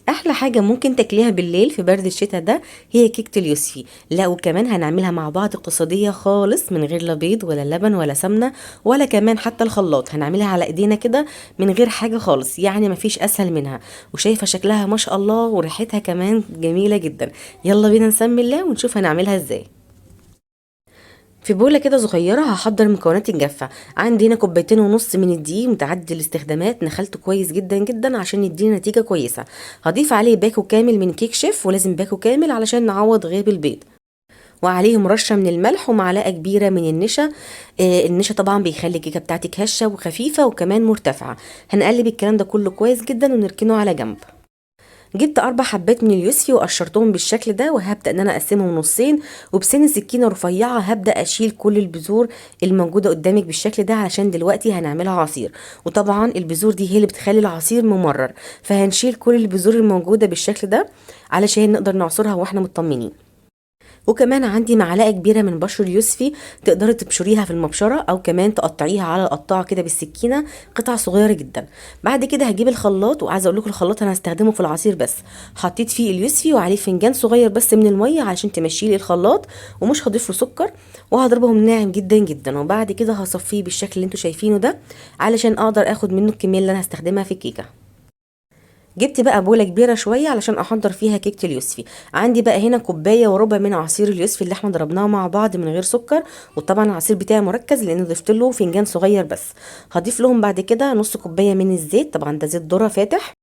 احلى حاجة ممكن تاكليها بالليل في برد الشتاء ده هي كيكة اليوسفي. لا وكمان هنعملها مع بعض اقتصادية خالص، من غير لا بيض ولا لبن ولا سمنه ولا كمان حتى الخلاط، هنعملها على ايدينا كده من غير حاجة خالص، يعني مفيش اسهل منها. وشايفه شكلها ما شاء الله وريحتها كمان جميلة جدا. يلا بينا نسمي الله ونشوف هنعملها ازاي. في بوله كده صغيرة هحضر مكونات الجافه. عندي هنا 2.5 كوباية من الدقيق متعدد الاستخدامات، نخلته كويس جدا جدا عشان يدينا نتيجة كويسة. هضيف عليه باكو كامل من كيك شيف، ولازم باكو كامل علشان نعوض غياب البيض، وعليهم رشه من الملح ومعلقة كبيرة من النشا. النشا طبعا بيخلي الكيكه بتاعتك هشه وخفيفة وكمان مرتفعة. هنقلب الكلام ده كله كويس جدا ونركنه على جنب. جبت 4 حبات من اليوسفي وقشرتهم بالشكل ده، وهبدا ان انا اقسمهم نصين، وبسن سكينة رفيعة هبدا اشيل كل البذور الموجودة قدامك بالشكل ده، علشان دلوقتي هنعملها عصير. وطبعا البذور دي هي اللي بتخلي العصير ممرر، فهنشيل كل البذور الموجودة بالشكل ده علشان نقدر نعصرها واحنا مطمنين. وكمان عندي معلقه كبيرة من بشر اليوسفي، تقدري تبشريها في المبشره او كمان تقطعيها على القطاعه كده بالسكينة قطع صغيرة جدا. بعد كده هجيب الخلاط، وعايزه اقول لكم الخلاط انا هستخدمه في العصير بس. حطيت فيه اليوسفي وعليه فنجان صغير بس من المية علشان تمشي لي الخلاط، ومش هضيف له سكر، وهضربهم ناعم جدا جدا. وبعد كده هصفيه بالشكل اللي انتوا شايفينه ده علشان اقدر اخد منه الكمية اللي انا هستخدمها في الكيكه. جبت بقى بوله كبيرة شوية علشان احضر فيها كيكة اليوسفي. عندي بقى هنا 1.25 كوباية من عصير اليوسفي اللي احنا ضربناه مع بعض من غير سكر، وطبعا العصير بتاعي مركز لان ضفت له فنجان صغير بس. هضيف لهم بعد كده نص كوباية من الزيت، طبعا ده زيت ذره فاتح،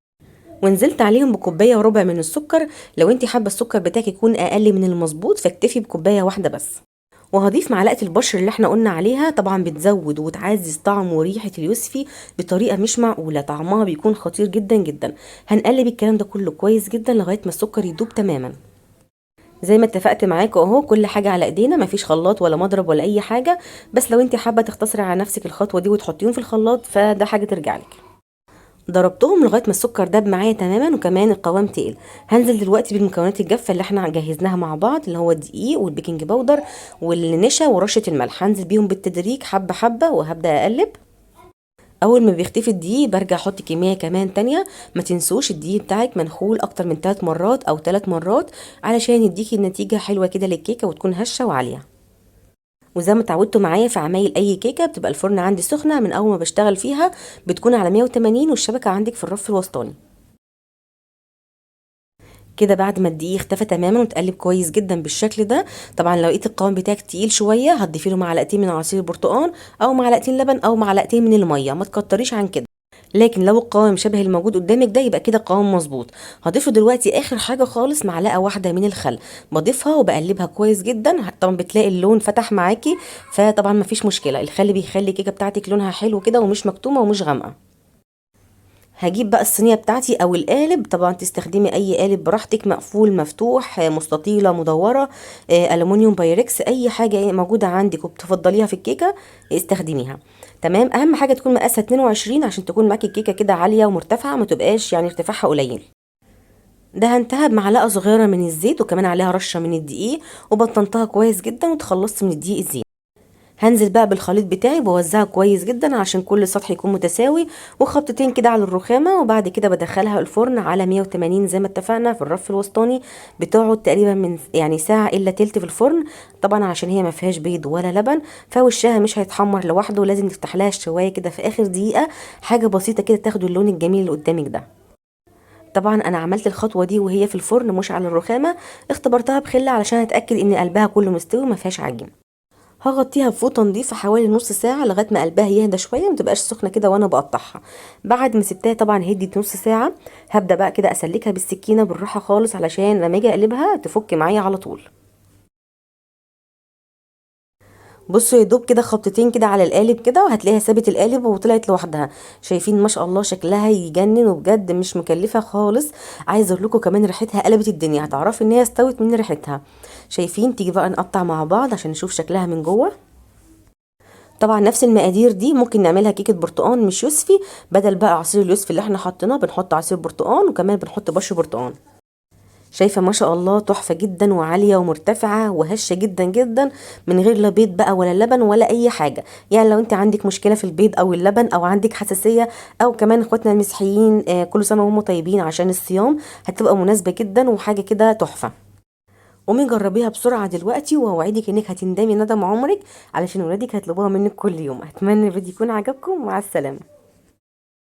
ونزلت عليهم ب1.25 كوباية من السكر. لو انت حابة السكر بتاعك يكون اقل من المظبوط فاكتفي بكوبايه واحدة بس. وهضيف معلقه البشر اللي احنا قلنا عليها، طبعا بتزود وتعزز طعم وريحه اليوسفي بطريقة مش معقولة، طعمها بيكون خطير جدا جدا. هنقلب الكلام ده كله كويس جدا لغاية ما السكر يدوب تماما. زي ما اتفقت معاكم اهو، كل حاجة على ايدينا، مفيش خلاط ولا مضرب ولا اي حاجة، بس لو انت حابة تختصري على نفسك الخطوة دي وتحطيهم في الخلاط فده حاجة ترجع لك. ضربتهم لغاية ما السكر داب معايا تماما وكمان القوام تقل. هنزل دلوقتي بالمكونات الجافه اللي احنا جهزناها مع بعض، اللي هو الدقيق وال baking powder والنشا ورشه الملح. هنزل بيهم بالتدريج حبه حبه وهبدا اقلب. اول ما بيختفي الدقيق برجع احط كمية كمان تانية. ما تنسوش الدقيق بتاعك منخول اكتر من 3 مرات او 3 مرات علشان يديكي النتيجة حلوة كده للكيكه وتكون هشه وعاليه. وزي ما اتعودتوا معايا في عمايل اي كيكة بتبقى الفرن عندي سخنة من اول ما بشتغل فيها، بتكون على 180 والشبكة عندك في الرف الوسطاني كده. بعد ما الدقيق اختفى تماما وتقلب كويس جدا بالشكل ده، طبعا لو لقيت القوام بتاعك تقيل شوية هتضيفي له 2 معلقة من عصير البرتقال او 2 معلقة لبن او 2 معلقة من المية، ما تكتريش عن كده. لكن لو القوام شبه الموجود قدامك ده يبقى كده قوام مظبوط. هضيفه دلوقتي اخر حاجة خالص 1 معلقه من الخل، بضيفها وبقلبها كويس جدا. طبعا بتلاقي اللون فتح معاكي، فطبعا مفيش مشكلة، الخل بيخلي الكيكه بتاعتك لونها حلو كده ومش مكتومة ومش غامقه. هجيب بقى الصينية بتاعتي او القالب، طبعا تستخدمي اي قالب براحتك، مقفول مفتوح، مستطيله مدورة، الومنيوم بايركس، اي حاجة موجودة عندك وبتفضليها في الكيكه استخدميها. تمام، اهم حاجة تكون مقاسها 22 عشان تكون معاكي الكيكه كده عالية ومرتفعه، ما تبقاش يعني ارتفاعها قليل. دهنتها بمعلقه صغيرة من الزيت وكمان عليها رشه من الدقيق، وبطنتها كويس جدا وتخلصت من الدقيق الزيت. هنزل بقى بالخليط بتاعي بوزعه كويس جدا عشان كل سطح يكون متساوي، وخبطتين كده على الرخامه، وبعد كده بدخلها الفرن على 180 زي ما اتفقنا في الرف الوسطاني. بتقعد تقريبا من يعني ساعة الا تلت في الفرن، طبعا عشان هي ما فيهاش بيض ولا لبن فوشها مش هيتحمر لوحده، لازم نفتح لها الشوايه كده في اخر دقيقة، حاجة بسيطة كده تاخدوا اللون الجميل اللي قدامك ده. طبعا انا عملت الخطوة دي وهي في الفرن مش على الرخامه، اختبرتها بخله علشان اتاكد ان قلبها كله مستوي وما فيهاش عجين. هغطيها بفوطه نظيفة حوالي نص ساعة لغاية ما قلبها يهدى شوية وما تبقاش سخنة كده وانا بقطعها. بعد ما سبتها طبعا هديت نص ساعة، هبدا بقى كده اسلكها بالسكينة بالراحة خالص علشان لما اجي اقلبها تفك معايا على طول. بصوا يا دوب كده خبطتين كده على القالب كده وهتلاقيها سابت القالب وطلعت لوحدها. شايفين ما شاء الله شكلها يجنن وبجد مش مكلفة خالص. عايزه اقول لكم كمان ريحتها قلبت الدنيا، هتعرفي ان هي استوت من ريحتها. شايفين؟ تيجي بقى نقطع مع بعض عشان نشوف شكلها من جوه. طبعا نفس المقادير دي ممكن نعملها كيكة برتقان مش يوسفي، بدل بقى عصير اليوسفي اللي احنا حطيناه بنحط عصير برتقان وكمان بنحط بشر برتقان. شايفة ما شاء الله تحفة جدا وعالية ومرتفعة وهشة جدا جدا، من غير لا بيض بقى ولا لبن ولا اي حاجة. يعني لو انت عندك مشكلة في البيض او اللبن او عندك حساسية، او كمان اخواتنا المسيحيين كل سنة وهم طيبين عشان الصيام، هتبقى مناسبة جدا وحاجة كده تحفة. قومي جربيها بسرعة دلوقتي، واوعدك انك هتندمي ندم عمرك، علشان ولادك هيطلبوها منك كل يوم. اتمنى الفيديو يكون عجبكم. مع السلامة.